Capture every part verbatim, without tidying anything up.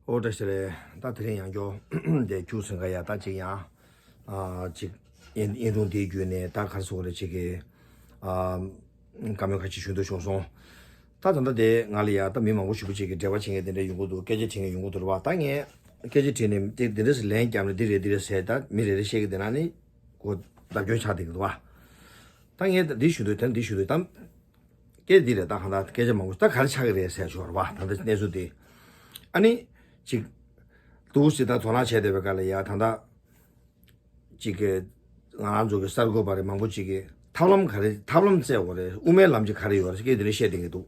ཨོ་བཀྲ་ཤིས་བདེ་ལེགས། ད་དེ་རིང་ཡང་བསྐྱར་དེ་ཁྱུག་ཟིན་ག་ཡ་ད་ཅིག་ཡང་ཨ་ཅིག་ཡིན་ཡིན་རུང་དེའི་བརྒྱུད་ནས་ད་ག་རེ་ཟེར་དགོས་རེད། ཅིག་གི་ཨ་བཀའ་མོལ་ཁ་ཅིག་ཞུ་འདོད་བྱུང་སོང་། ད་ད་ལྟ་དེ་ང་ལ་ཡ་ད་མི་མང་པོ་ཞེ་པོ་ཅིག་གིས་འབྲེལ་བ་བྱེད་མཁན་དེ་འདྲ་ཡོང་གི་འདུག་སྐད་ཆ་དྲི་མཁན་ཡོང་གི་འདུག་རེད་བ། ད་ངས་སྐད་ཆ་དྲིས་ནས་དེ་དེ་འདྲ་ཞིག་ལན་བརྒྱབ་ནས་འདི་རེད་འདི་རེད་ཟེར། ད་མི་རེ་རེ་བཤད་ཀྱི་དེ་ན་ནི་གོ་བརྡ་སྐྱོན་ཆགས་བསྡད་ཀྱི་འདུག་བ། ད་ངས་ད་འདི་ཞུ་འདོད་དེ་འདི་ཞུ་འདོད་ད། སྐད་འདི་རེད། ད་གང་ལྟར་སྐད་ཆ་མང་པོ་ད་ག་རེ་ཆགས་ཀྱི་རེད་ཟེར་ཞོར་བ། ད་ལྟ་གནས་ཚུལ་འདི་ཨ་ནི་ཅིག་ཏུའུ་སི་ད་དོ་སྣང་བྱས་བསྡད་པའི་སྐབས་ལ་ཡ་ད་ལྟ་ཅིག་གི་ང་རང་ཚོ་གི་གསར་འགོད་པ་རེད། མང་པོ་ཅིག་གིས་ཐབས་ལམ་ག་རེ་ཐབས་ལམ་བཙལ་དགོས་རེད། དབུ་མའི་ལམ་ཅིག་ག་རེ་ཡོད་རེད་སྐད་འདི་འདྲ་བཤད་བསྡད་ཀྱི་འདུག་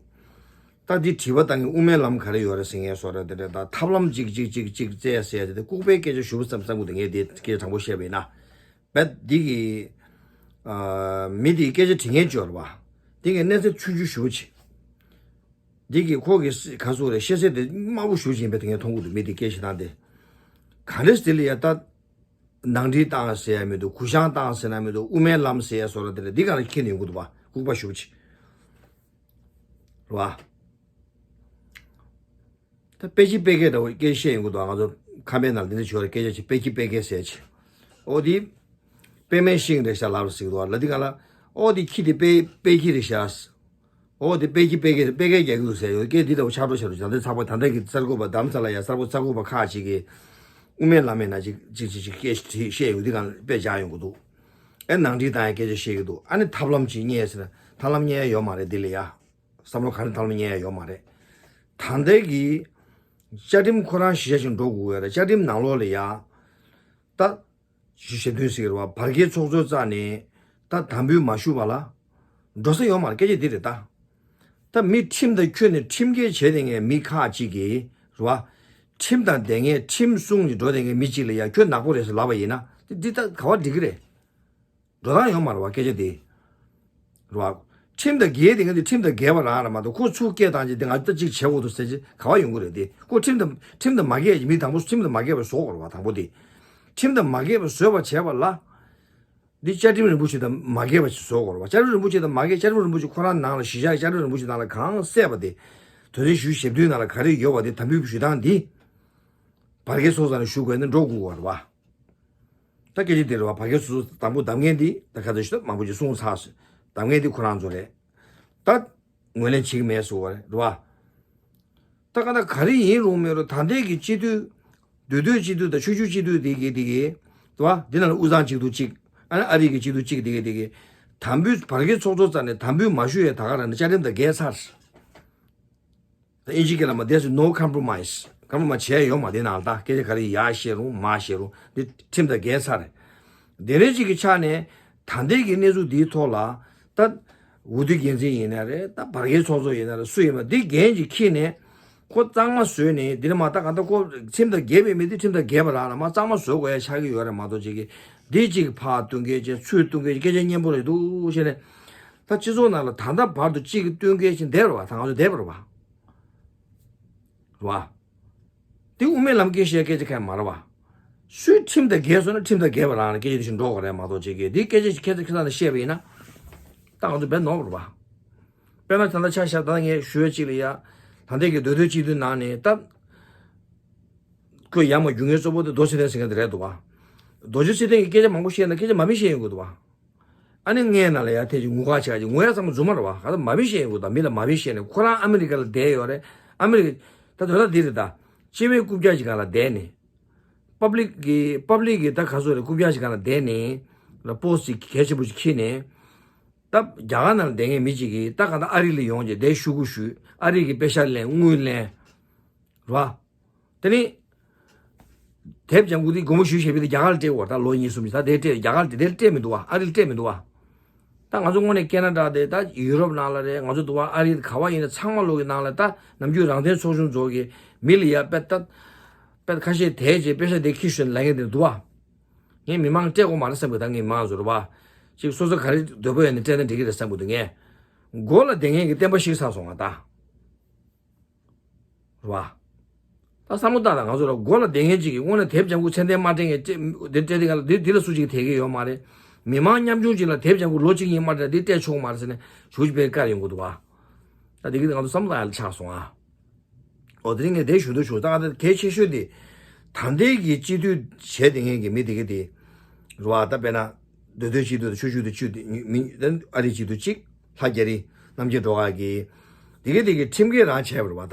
ད་འདི་དྲི་བ་བཏང་གི་དབུ་མའི་ལམ་ག་རེ་ཡོད་རེད་ཟེར་མཁན་བཟོ་འདྲ་དེ་འདྲ། ད་ཐབས་ལམ་ཅིག་ཅིག་ཅིག་ཅིག་བཙལ་ཟེར་ཡ་དེ་ལྐུགས་པའི་སྐད་ཆ་ཞུ་བསམ་བསམ་གི་འདུག་ངས་འདི་སྐད་ཆ་དྲང་པོ་བཤད་པ་ཡིན་ན། བས་འདི་གི་ཨ་མི་དེའི་སྐད་ཆ་དྲི་མཁན་ཅིག་ཡོད་རེད་བ། འདི་གི་གནས་ཚད་ཆུང་ཆུང་ཞེ་པོ་ཅིག་འདི་གི་ཁོ་གི་སི་ག་ཟེར་དགོས་རེད། ཤེས་ཚད་དེ་དམའ་པོ་ཞེ་པོ་ཅིག་ཡིན་པ་དེ་ངས་མཐོང་གི་འདུག་མི་དེའི་སྐད་ཆ་སྟངས་དེ་ག་རེ་ཟེར་ལ་ཡ་ད་ནང་འགྲིག་བཏང་ཟེར་ཡ་མི་འདུག་གུ་བཤངས་བཏང་ཟེར་ན་མི་འདུག་དབུ་མའི་ལམ་ཟེར་ཡ་བཟོ་འདྲ་དེ་འདྲ་འདི་ག་རེ་ཁྱེར་ནས་ཡོང་གི་འདུག་བ། ལྐུགས་པ་ཞེ་པོ་ཅིག་རེད་བ། ད་དཔེ་ཁྱི་དཔེ་སྐད་འདྲ་བོ་སྐད་བཤད་ཡོང་གི་འདུག་ང་ཚོ་ཁམས་པའི་ནང་ལ་འདི་འདྲ་བྱོས་རེད། སྐད་ཆ་ཅིག་དཔེ་ཁྱི་དཔེ་སྐད་ཟེར་ཅིག་འོ་དེ་དཔེ་མེད་ཤིང་རེད་ཤག་ལབ་རེད་ཟེར་གི་འདུག་ལ་འདི་ག་ལ་འོ་དེ་ཁྱི་དེ་དཔེ་དཔེ་ཁྱི་རེད་ཤག་འོ་དེ་དཔེ་ཁྱི་དཔེ་སྐད་དཔེ་སྐད་རྒྱག་གི་འདུག་ཟེར་ཡོད། སྐད་འདི་འདྲ་བོ་ཆགས་འགྲོ་ཆགས་འགྲོ་ད་ལྟའི་ཚགས་པར་ད་ལྟའི་གི་གསར་འགོད་པ་རྡ་རམ་ས་ལ་ཡ་གསར་འགོད་གསར་འགོད་པ་ཁག་ཅིག་གིས་དབུ་མའི་ལམ་མེད་ན་ཅིག་ཅིག་ཅིག་ཅིག་སྐད་ཅིག་བཤད་ཡོང་འདི་ག་ལ་དཔེ་རྒྱག་ཡོང་གི་འདུག་ཨེ་ནང་འགྲིག་བཏང་ཡ་སྐད་ཆ་བཤད་གི་འདུག་ཨ་ནི་ཐབས་ལམ་ཅིག་རྙེད་ཟེར་ན་ཐབས་ལམ་རྙེད་ཡ་ཡོད་མ་རེད། འདི་ལ་ཡ། བསམ་བློ་ག་རེ་ཐང་ལ་ཉན་ཡ་ཡོད་མ་རེད། ད་ལྟའི་གི་བཅའ་ཁྲིམས་ཁོ་རང་གཞི་བཞག་ཅིག་འགྲོ་དགོས་ཡོད་རེད། བཅའ་ཁྲིམས་ནང་ལོགས་ལ་ཡ། ད་ཞུ་ཞབས་དྲུང་ཟེར་གི་རེད་བ། བར་བརྒལ་ཚོགས་གཙོའི་རྩ་ནས་ད་དམ་འབུལ་མ་ཞུས་པ་ལ་འགྲོ་ས་ཡོད་མ་རེད། སྐད་ཆ་འདི་རེད་ད། ད་མི་ཁྲིམས་དང་འཁྱོད་ནས་ཁྲིམས་འགལ་བྱས་བསྡད་མཁན་མི་ཁག་ཅིག་གིས་རེད་བ། ཁྲིམས་དང་ལྡན་མཁན་ཁྲིམས་སྲུང་གི་འགྲོ་བསྡད་མཁན་མི་གཅིག་ལ་ཡ་ཁྱོད་ནག་པོ་རེད་ཟེར་ལབ་པ་ཡིན་ན་འདི་འདི་ད་ག་བ་འགྲིག་གི་རེད། འགྲོ་སྟངས་ཡོད་མ་རེད་བ་སྐད་ཆ་དེ། རེད་བ། ཁྲིམས་དང་འགལ་དེ་ངས་དེ་ཁྲིམས་དང་འགལ་བ་རང་རེད་མ་གཏོགས་ཁོ་ཚུར་སྐད་བཏང་རྗེས་དེ་ང་ད་ཅིག་བྱེད་དགོས་འདུག་ཟེར་རྗེས་ག་བ་ཡོང་གི་རེད་དེ། ཁོ་ཁྲིམས་དང་ཁྲིམས་དང་མ་འགལ་མི་དང་པོ་ཁྲིམས་དང་མ་འགལ་བ་བཟོ་དགོས་རེད་བ། དང་པོ་དེ། ཁྲིམས་དང་མ་འགལ་བ་བཟོས་པ་བྱས་པ་ལ། འདི་བཅའ་ཁྲིམས་རིན་པོ་ཆེ་དང་མ་འགལ་བ་ཞིག་བཟོ་དགོས་རེད་བ། བཅའ་ཁྲིམས་རིན་པོ་ཆེ་དང་མ་འགལ་བཅའ་ཁྲིམས་རིན་པོ་ཆེ་ཁོ་རང་ནང་ལ་གཞི་བཞག་བཅའ་ཁྲིམས་རིན་པོ་ཆེ་ནང་ལ་གང་གསལ་བ་དེ། དོན་ཚན་ཞུ་ཞིབ་འདུས་ནང་ལ་ག་རེ་ཡོད་པ་དེ་དམ་འབུལ་ཞུ་སྟངས་འདི། བར་བརྒལ་ཚོགས་ས་ནས་ཞུ་དགོས་ན་འགྲོ་དགོས་པ་རེད་བ། ད་སྐད་ཆ་འདི་རེད་བ། བར་བརྒལ་ཚོགས་གཙོ་དང་པོ་གདམ་མཁན་འདི་ད་ག་ཚོད་ཞུ་ད་མང་པོ་ཅིག་གསུངས་ཚར་ཟེར། གདམ་མཁན་འདི་ཁོ་རང་ཚོ་རེད། ད་ངོས་ལེན་བྱེད་ཀྱི་མེད་ཟེར་བ་རེད་བ། ད་ག་ད་ག་རེ་ཡིན་རུང་མེད་རུང་ད་ལྟའི་གི་སྤྱི་འཐུས། མདོ་སྟོད་སྤྱི་འཐུས་དང་ཆོས་བརྒྱུད་སྤྱི་འཐུས་འདི་གི་འདི་གི་རེད་བ། འདི་ནང་ལ་དབུས་གཙང་སྤྱི་འཐུས་གཅིག་ཨ་ནི་ཨ་རི་གི་སྤྱི་འཐུས་གཅིག་འདི་གི་འདི་གི་དམ་འབུལ་བར་བརྒལ་ཚོགས་གཙོ་རྩ་ནས་དམ་འབུལ་མ་ཞུ་ཡས་ད་ག་རང་ནས་བཅའ་ཁྲིམས་དང་འགལ་ཚར། ད་ཨིན་ཇི་སྐད་ལ་མ་there's no compromise. compromise བྱས་ཡོད་མ་རེད། ནང་ལ་ད་སྐད་ཆ་ག་རེ་ཡར་བཤད་རུང་མར་བཤད་རུང་འདི་ཁྲིམས་དང་འགལ་ཚར་རེད། དེ་འདྲ་ཅིག་གི་ཆ་ནས་ད་ལྟའི་གི་གནས་ཚུལ་འདིའི་ཐོག་ལ་ད་འོས་བསྡུ་འགན་འཛིན་ཡིན་ན་རེད། ད་བར་བརྒལ་ཚོགས་གཙོ་ཡིན་ན་རེད། སུ་ཡིན་པ་འདི་འགན་ཅིག་འཁྱེར་ནས་ཁོ་གཙང་མ་བཟོས་ནས་འདི་ནས་མར་ད་ག་ད་ཁོ་ཁྲིམས་དང་འགལ་བའི་མི་འདི་ཁྲིམས་དང་འགལ་བ་རང་ལ་མར་གཙང་མ་བཟོ་དགོས་ཡ་ཆགས་ཀྱི་ཡོད་རེད་མ་གཏོགས་ཅིག་གི་འདི་ཅིག་ཕར་གཏོང་མཁན་ཅིག་ཚུར་གཏོང་མཁན་ཅིག་སྐད་ཆ་སྙན་པོ་རེད་འདུག་བྱས་ནས་ད་སྤྱི་ཚོགས་ནང་ལ་ད་ལྟ་བར་དུ་ཅིག་གི་གཏོང་མཁན་ཅིག་བསྡད་པ་རེད་བ། ད་ང་ཚོ་བསྡད་པ་རེད་བ། རེད་བ། འདི་དབུ་མའི་ལམ་སྐད་བཤད་སྐད་ཆ་གང་ཡང་མ་རེད་བ། སུའི་ཁྲིམས་དང་འགལ་སོང་ན་ཁྲིམས་དང་འགལ་བ་རང་ལ་སྐད་ཆ་དེ་བཞིན་འགྲོ་དགོས་རེད་མ་གཏོགས་ཅིག་གིས་འདི་སྐད་ཆ་ཁྱད་མཚར་ཁྱད་མཚར་ནས་བཤད་པ་ཡིན་ན། ད་ང་ཚོ་བས་ནོར་བ་རེད་བ། དཔེར་ན་ད་ལྟ་ཆ་བཞག་ད་ངས་ཞུ་ཡ་གཅིག་ལ་ཡ། ད་ལྟའི་གི་མདོ་སྟོད་སྤྱི་འཐུས་ནང་ནས་ད། ཁོས་ཡར་མར་རྒྱུག་མཁན་གཙོ་བོ་དེ་རྡོ་རྗེ་ཚེ་བརྟན་ཟེར་མཁན་དེ་རེད་འདུག་བ། རྡོ་རྗེ་ཚེ་བརྟན་གྱིས་སྐད་ཆ་མང་པོ་བཤད་ན་སྐད་ཆ་མ་མི་བཤད་ཡོང་གི་འདུག་བ། ཨ་ནི་ངའི་ནང་ལ་ཡར་ཐེངས་ཅིག་ངུ་ཁ་ཆགས་ཅིག་ངུ་ཡ་ཚང་མ་རྫུན་མ་རེད་བ། ག་ད་མ་བི་ཤེས་ཡོད་དང་མི་ལ་མ་བི་ཤེས་ནས་ཁོ་རང་ཨ་མི་རི་ཀ་ལ་བསྡད་ཡོད་རེད། ཨ་མི་རི་ཀ་ད་དོན་དག་འདི་རེད་ད། སྤྱི་པའི་རྐུབ་བཀྱག་ཅིག་སྒང་ལ་བསྡད་ནས། པབ་ལིག་གི་པབ་ལིག་གི་ད་ག་ཚོད་རེད། རྐུབ་བཀྱག་ཅིག་སྒང་ལ་བསྡད་ནས། ལ་པོ་སི་ཅིག་གལ་ཆེན་པོ་ཅིག་འཁྱེར་ནས། ད་རྒྱ་གར་ནང་ལ་བསྡད་མཁན་མི་ཅིག་གིས་ད་ག་ད་ཨ་རི་ལ་ཡོང་རྗེས་དེ་ཤོག་གུ་ཞུས། ཨ་རི་གི་པེ་ཤག་ལེན། དངུལ་ལེན། རེད་བ། དེ་ནི། དེབ་ལྗང་གུ་འདི་དགོངས་པ་ཞུས་བྱས་པའི་རྒྱ་གར་ལ་སྤྲད་དགོས། ད་ལོ་གཉིས་གསུམ་ཞིག་ད་དེ་སྤྲད་རྒྱ་གར་དེ་དེར་སྤྲད་མི་འདུག་བ། ཨ་རིར་སྤྲད་མི་འདུག་བ། ད་ང་ཚོ་དངོས་གནས་ཁེ་ན་ཌ་དེ་ད་ཡུ་རོབ་ནང་ལ་རེད། ང་ཚོ་འདུག་བ། ཨ་རི་ག་བ་ཡིན་ན་ཚང་མ་ལོག་གི་ནང་ལ་ད་ནམ་རྒྱུན་རང་བཙན་ཚོགས་ཆུང་ཚོ་གི་མི་ལ་ཡ་དཔེ་ད་དཔེ་ཁ་ཤས་དེ་རྗེས་པེ་ཤག་དེ་ཁྱི་ཤོད་ལ་ངས་དེ་འདུག་བ། ངས་མི་མང་སྤྲད་དགོས་མ་རེད་བསམ་གི། ད་ངས་མང་ཚོ་རེད་བ། ཅིག་སོ་སོ་ག་རེ་འདོད་པ་ཡོད་ནས་སྤྲད་ན་འགྲིག་གི་རེད་བསམ་གི་འདུག་ངས། མགོ་ལ་བསྡད་མཁན་གྱི་བསྟན་པ་ཤི་ཚར་སོང་ང་ད། རེད་བ། ད་བསམ་བློ་བཏང་ན་ང་ཚོ་ལ་མགོ་ལ་བསྡད་མཁན་ཅིག་གིས་དངོས་གནས་དེབ་ལྗང་གུ་ཚད་ལྡན་མ་སྤྲད་མཁན་ཅིག་འདི་སྤྲད་དེ་ག་ལ་འདི་འདི་ལ་སུ་ཅིག་དད་ཀྱི་ཡོད་མ་རེད། མི་མང་ཉམ་ཆུང་ཅིག་ལ་དེབ་ལྗང་གུ་ལོ་གཅིག་གཉིས་མ་སྤྲད་འདི་སྤྲད་ཆོག་མ་རེད་ཟེར་ནས་ཞུ་ཅིག་དཔེ་བཀར་ཡོང་གི་འདུག་བ། ད་འདི་གི་ང་ཚོ་བསམ་བློ་བཏང་ཡ་ལ་ཆགས་སོང་ཨ། ཨོ་དེ་རིང་ངས་དེ་ཞུ་འདོད་བྱུང་། ད་ང་ད་གལ་ཆེ་ཤོས་དེ་ད་ལྟའི་གི་སྤྱི་འཐུས་བྱས་བསྡད་མཁན་གྱི་མི་དེ་གི་དེ་རེད་བ། ད་དཔེར་ན་མདོ་སྟོད་སྤྱི་འཐུས་དང་ཆུ་ཤུར་དང་ཆུ་དེ་མི་ཨ་རི་སྤྱི་འཐུས་གཅིག་ལྷ་རྒྱ་རི་རྣམ་རྒྱལ་སྒྲོལ་དཀར་གི་དེ་གི་དེ་གི་ཁྲིམས་འགལ་རང་བྱས་པ་རེད་བ།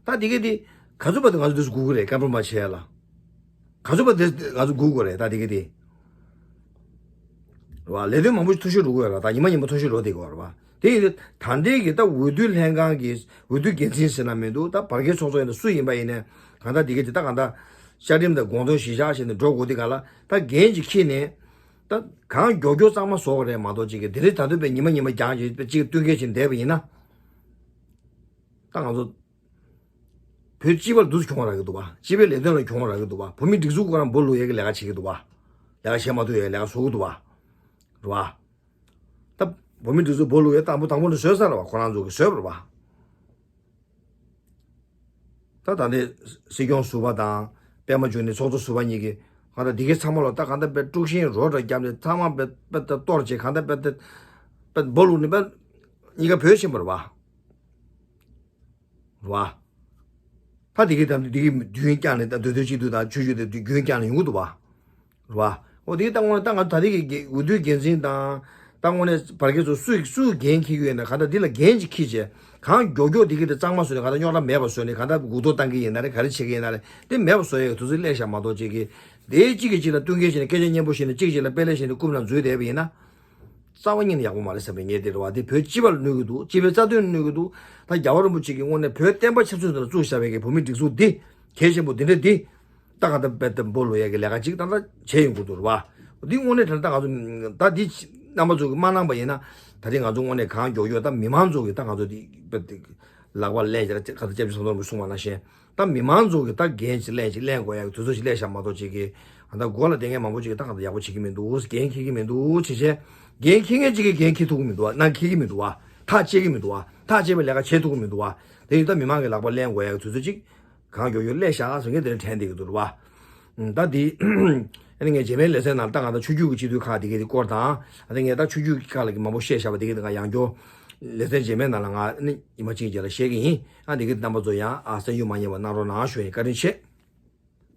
ད་ད་དེ་གི་དེ་ག་ཚོད་བར་དུ་ང་ཚོ་དེ་ཚོ་སྒུག་གི་རེད། བཀའ་འཁྲོལ་མ་བྱས་ལ། ག་ཚོད་བར་དེ་ང་ཚོ་སྒུག་དགོས་རེད། ད་དེ་གི་དེ་རེད་བ། ལས་དོན་མང་པོ་ཞིག་འཐུས་ཤོར་འགྲོ་གི་ཡོད་རེད། ད་ཉི་མ་ཉི་མ་འཐུས་ཤོར་འགྲོ་བསྡད་ཀྱི་ཡོད་རེད་བ། དེ་ཡིན་དུས་ད་ལྟའི་གི་ད་འོས་བསྡུ་ལྷན་ཁང་གི་འོས་བསྡུ་འགན་འཛིན་ཟེར་ན་མི་འདུག་ད་བར་བརྒལ་ཚོགས་གཙོ་ཡིན་ན་སུ་ཡིན་པ་ཡིན་ནའི་གང་ལྟར་དེ་གི་དེ་ད་གང་ལྟར་བཅའ་ཁྲིམས་དང་དགོངས་དོན་གཞིར་བཞག་བྱས་ནས་འགྲོ་དགོས་དེ་ག་ལ་ད་འགན་ཅིག་འཁྱེར་ནས་ད་གང་མགྱོགས་མགྱོགས་གཙང་མ་བཟོ་དགོས་རེད་མ་གཏོགས་ཅིག་གི་དེ་རིང་ད་དུང་དཔེ་ཉི་མ་ཉི་མ་རྒྱང་བྱས་དཔེ་གཅིག་བསྟུན་མཁས་བྱས་བསྡད་པ་ཡིན་ན། ད་ང་ཚོ་བོད་སྤྱི་པ་ལ་འདུ་གྱོང་རག་གི་འདུག་བ། སྤྱི་པའི་ལས་དོན་ལ་གྱོང་རག་གི་འདུག་བ། བོད་མི་སྒྲིག་འཛུགས་ཁོ་རང་སྦོ་ལུག་ཡས་ཀྱི་ལས་ཀ་བྱེད་ཀྱི་འདུག་བ། ལས་ཀ་བྱེད་མ་ཐུབ་ཡས་ལས་ཀ་བཟོ་གི་འདུག་བ། རེད་བ། ད་བོད་མི་སྒྲིག་འཛུགས་སྦོ་ལུག་ཡས་དང་པོ་དང་པོ་ནས་བཟོས་ཚར་རེད་བ། ཁོ་རང་ཚོ་གིས་བཟོས་པ་རེད་བ། ད་ད་ལྟའི་སྲིད་སྐྱོང་ཟུར་པ་དང་པད་མ་འབྱུང་གནས་ཚོགས་གཙོ་ཟུར་པ་གཉིས་ཀྱིས་གང་ལྟར་འདི་གའི་ཚང་མ་ལ་ད་གང་ལྟར་དཔེ་དཀྲུག་ཤིང་རོ་འདྲ་བརྒྱབ་ནས་ཚང་མ་དཔེ་དཔེ་ད་གཏོར་བྱས་གང་ལྟར་དཔེ་ད་དཔེ་སྦོ་ལུག་ནས་དཔེ་གཉིས་ཀ་བོད་ཕྱིན་པ་རེད་བ། རེད་བ། ད་དེ་གི་ད་དེ་གི་རྒྱུན་བསྐྱངས་ནས་ད་འདོད་འདོད་བྱེད་དུས་ད་ཆོས་བརྒྱུད་དེ་རྒྱུན་བསྐྱངས་ནས་ཡོང་གི་འདུག་བ། རེད་བ། འོ་དེ་གི་ད་དངོས་གནས་ད་ང་ད་དེ་གི་འོས་བསྡུའི་འགན་འཛིན་དང་ད་དངོས་གནས་བར་བརྒལ་ཚོ་སུས་སུས་འགན་འཁྱེར་གྱི་ཡོད་ན་ག་ད་འདི་ལ་འགན་ཅིག་འཁྱེར་བྱས་གང་མགྱོགས་མགྱོགས་དེ་གི་དེ་གཙང་མ་བཟོས་ནས་ག་ད་རྙོག་དྲ་མེད་པ་བཟོས་ནས་ག་ད་འགུག་ཐོ་བཏང་གི་ཡིན་ན་རེད། ག་རེ་བྱེད་ཀྱི་ཡིན་ན་རེད། དེ་མེད་པ་བཟོ་ཡས་ཀྱི་དུས་ཚོད་སླེབས་ཤག་མ་གཏོགས་ཅིག་གི་དེ་གཅིག་གིས་གཅིག་ལ་བསྟུན་མཁས་བྱས་ནས་སྐད་ཆ་སྙན་པོ་བཤད་ནས་གཅིག་གཅིག་ལ་དཔེ་ལེགས་བཤད་ནས་རྐུབ་ནང་འཛུལ་བསྡད་པ་ཡིན་ན། རྩ་བ་ཉིད་ནས་ཡག་པོ་མ་རེད་བསམ་པའི་ངའི་དེ་རེད་བ། དེ་བོད་སྤྱི་པ་ལ་གནོད་ཀྱི་འདུག་སྤྱི་པའི་རྩ་དོན་ལ་གནོད་ཀྱི་འདུག་ད་རྒྱལ་བ་རིན་པོ་ཆེ་གིས་དངོས་གནས་བོད་བསྟན་པ་ཆབ་སྲིད་ཐོག་ལ་བཙུགས་བཞག་པའི་གི་བོད་མིའི་སྒྲིག་འཛུགས་འདི་གལ་ཆེན་པོ་འདི་འདྲ་འདི་ད་ག་ད་དཔེ་དེ་སྦོ་ལུག་ཡས་ཀྱི་ལས་ཀ་ཅིག་ད་ལྟ་བྱས་ཡོང་གི་འདུག་རེད་བ། འདི་དངོས་གནས་དྲང་ད་ང་ཚོ་ད་འདི་རྣམ་པ་ཚོ་གིས་མ་གནང་པ་ཡིན་ན་ད་རེས་ང་ཚོ་དངོས་གནས་གང་མགྱོགས་མགྱོགས་ད་མི་མང་ཚོ་གིས་ད་ང་ཚོ་འདི་དཔེ་དེ་ལག་པ་ལེན་བྱས་ད་ག་ད་སྐྱབས་རྗེ་ཟམ་གདོང་རིན་པོ་ཆེ་གསུངས་པ་ནང་བཞིན། ད་མི་མང་ཚོ་གིས་ད་འགན་ཅིག་ལེན་ཅིག་ལེན་དགོས་ཡག་གི་དུས་ཚོད་ཅིག་སླེབས་ཤག་མ་གཏོགས་ཅིག་གིས་ད་མགོ་ལ་བསྡད་མཁན་མང་པོ་ཅིག་གིས་ད་གང་ལྟར་ཡག་པོ་བྱེད་ཀྱི་མི་འདུག་འགན་འཁྱེར་གྱི་མི་འདུག་བྱས་བྱས་འགན་འཁྱེར་མཁན་ཅིག་གིས་འགན་འཁྱེར་ཐུབ་ཀྱི་མི་འདུག་བ། ནང་འཁྱེར་གྱི་མི་འདུག་བ། ཐག་བཅད་ཀྱི་མི་འདུག་བ། ཐག་བཅད་པའི་ལས་ཀ་བྱེད་ཐུབ་ཀྱི་མི་འདུག་བ། དེ་ཡིན་ད་མི་མང་གི་ལག་པ་ལེན་དགོས་ཡག་གི་དུས་ཚོད་ཅིག་གང་མགྱོགས་མགྱོགས་སླེབས་ཤག་ཟེར་མཁན་དེ་འདྲ་དྲན་བསྡད་ཀྱི་འདུག་རེད་བ། ད་འདི་ཨ་ནི་ངས་རྗེས་མའི་ལེ་ཚན་ནང་ད་གང་ལྟར་ཆོས་བརྒྱུད་ཀྱི་སྤྱི་འཐུས་ཁག་དེ་གའི་དེ་སྐོར་དང་ཨ་ནི་ངས་ད་ཆོས་བརྒྱུད་ཀྱི་ཁག་ལ་གི་མང་པོ་བཤད་བཞག་པ་དེ་གའི་དེ་ང་ཡང་བསྐྱར་ལེ་ཚན་རྗེས་མའི་ནང་ལ་ང་ཨ་ནི་ཉི་མ་གཅིག་རྗེས་ལ་བཤད་ཀྱི་ཡིན། ཨ་དེ་གའི་རྣམ་པ་ཚོ་ཡང་ཨ་གསན་རྒྱུ་མ་བསྙེལ་བ་གནང་རོགས་གནང་ཞུ་ཡིན། བཀའ་དྲིན་ཆེ།